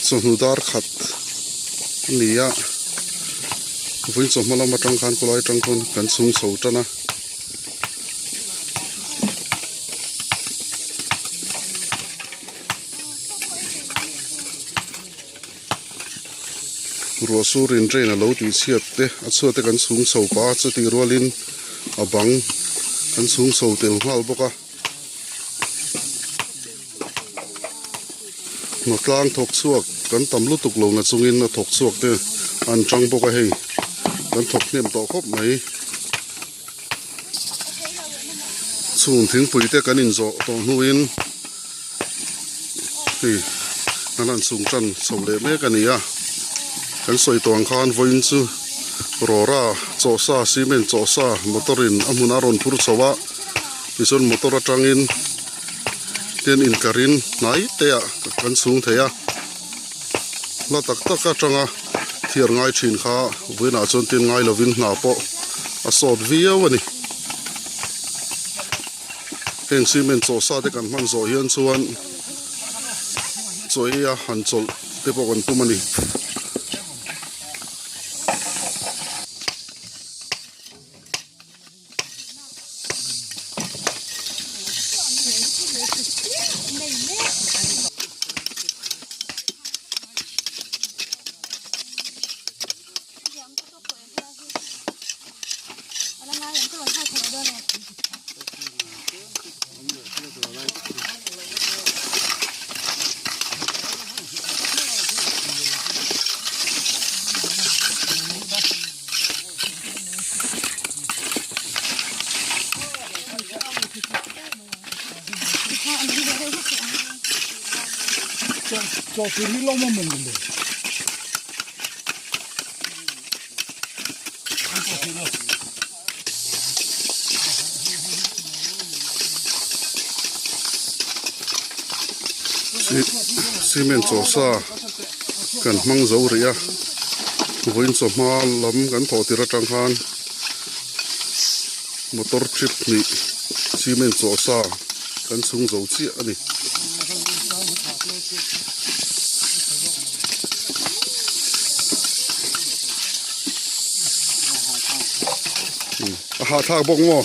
Chawhnu dar khat a ni a, vawiin chawhma lam atang khan khawlai atang khawn kan chhung chho tan a. Ruah sur in train a lo tih chhiat te a chhuat te kan chhung chho pah a chutih rualin a bang kan chhung chho tel nghal bawk a. Hnatlang thawk chhuak kan tam lutuk lo na chungin a thawk chhuak te an tang bawk a hei kan thawk hnem tawh khawp mai. Chhung thingpui te kan inzawh tawh hnuin hei an han chhung tan chho leh mek a ni a kan sawi tawh ang khan vawiin chu rawra chawhsa cement chawhsa motor in a hmun a rawn phur chho a tichuan motor atangin ten inkarin hnai te ah kan chhung thei a hla tak tak atanga thiar ngai thin kha vawiinah chuan tin ngai lovin hna pawh a sawt viau a ni heng cement chaw sa te kan hman zawh hian chuan chaw ei a han chawlh te pawh kan tum a ni. Cement chaw sa kan hmang zo rih a vawiin chawhma lam kan thawh tir atang khan motor trip hnih cement chaw sa kan chhung zo chiah a ni. A hahthlak bawk maw?